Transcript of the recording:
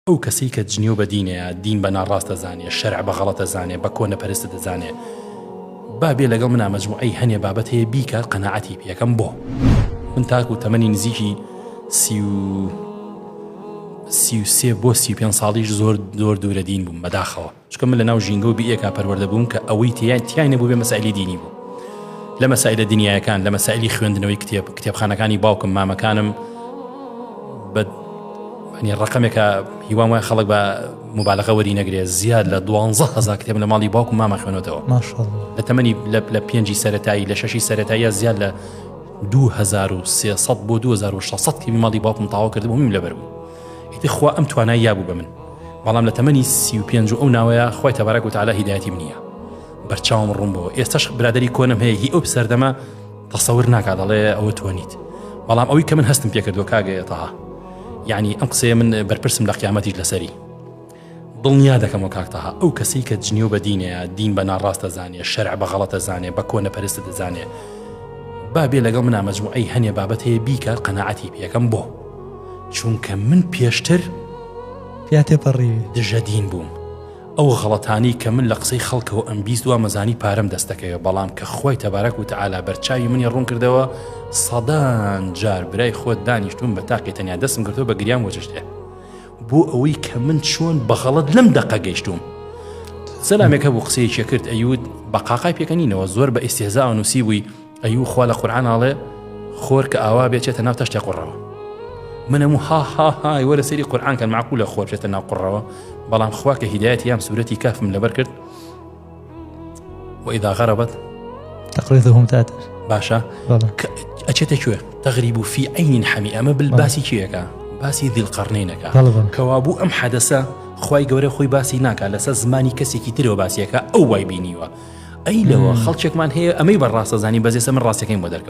ئەو کەسەی کە جنێو بە دینەیە، دین بە ناڕاست دەزانێ، شەرع بە غەڵەت دەزانێ، بە کۆنەپەرست دەزانێ، با بێ لەگەڵ منا مەجموعەی هەنێ بابەت هەیە بیکات قەناعەتی پێکەم بۆ من تاکو تەمەنی نزیکی 33 بۆ 35 ساڵیش زۆر زۆر دوورە دین بووم بەداخەوە. چونکە من لەناو ژینگە و بیئێکا پەروەردە بووم کە ئەوەی تێیان تیای نەبوو بێ مەسائلی دینی بوو لە مەسائلە دنیایەکان لە مەسائلی خوێندنەوەی کتێب کتێبخانەکانی باوکم مامەکانم بە ینی ڕقمێکە هیوام وای خەڵک بە مبالغە وەری نەگرێ زیاد لە 12 هزار کتێب لە ماڵی باوکم مامە خوێنەوەتەوە لە تەمەنی لە پێنجی سەتایی لە شەشی سەتاییە زیاد لە 2300 بۆ 2600 کتێبی ماڵی باوکم تاوا کردبوو میم لەبەر بوو ئیتر خوا ئەم توانای یابوو بە من بەڵام لە تەمەنی 35 و ئەو ناوەیە خوای تەبارەک و تەعالا هیدایەتی منیە بەرچاوم ڕوون بۆ ئێستاش برادری کۆنم هەیە هی ئەو سەردەمە تەسەور ناکا دەڵێ ئەوە تۆ نیت بەڵام ئەوی کە من هەستم پێکردووە کاگە تەها یعنی ئەم قسەیە من بەرپرسم لە قیامەتیش لەسەری دڵنیا دەکەمەوە کاک تەها ئەو کەسەی کە جنێو بە دینەیە دین بە ناڕاست دەزانێ شەرع بە غەڵەت دەزانێ بە کۆنەپەرست دەزانێ با بێ لەگەڵ منا مەجموعەی هەنێ بابەت هەیە بیکات قەناعەتی پێکەم بۆ چونکە من پێشتر پیا تێپەڕیوی دژە دین بووم ئەو غەڵەتانەی کە من لە قسەی خەڵکەوە ئەمبیست وامەزانی پارەم دەست دەکەوێ بەڵام کە خوای تەبارەک و تەعالا بەرچاوی منی ڕوون کردەوە سەدان جار برای خۆت دانیشتوم بە تاقی تەنیا دەستم گرتووە بە گریان بۆ چشتێ بۆ ئەوەی کە من چۆن بە غەڵەت لەم دەقە گەیشتوم سەلامێک هەبوو قسەیەکی کرد ئەیوت بە قاقای پێکەنینەوە زۆر بە ئیستێزاوە نووسی بووی ئەیو خوا لە قورعان ئاڵێ خۆر کە ئاوا بێ چێتە ناو تەشتێ قوڕەوە من هەموو ها ها های وەرە سەیری قورعان کەن معقولە خۆر بچێتە ناو قوڕەوە بەڵام خوا کە هیدایەتی یام سورەتی کافم لەبەر کرد وإذا غربت تقريضهم تاتر باشە ئەچێتە کوێ تەغریب و فی عین حەمی ئەمە بل باسی کێیەکە باسی ذی القرنینەکە کەوابوو ئەم حەدەسە خوای گەورە خۆی باسی ناکا لەسەر زمانی کەسێکی ترەوە باسیەکە ئەو وای بینیوە ئەی لەوە خەڵکێکمان هەیە ئەمەی بە ڕاستە زانی بەس ئێستا من ڕاستەکەیم بۆ دەرکەوت.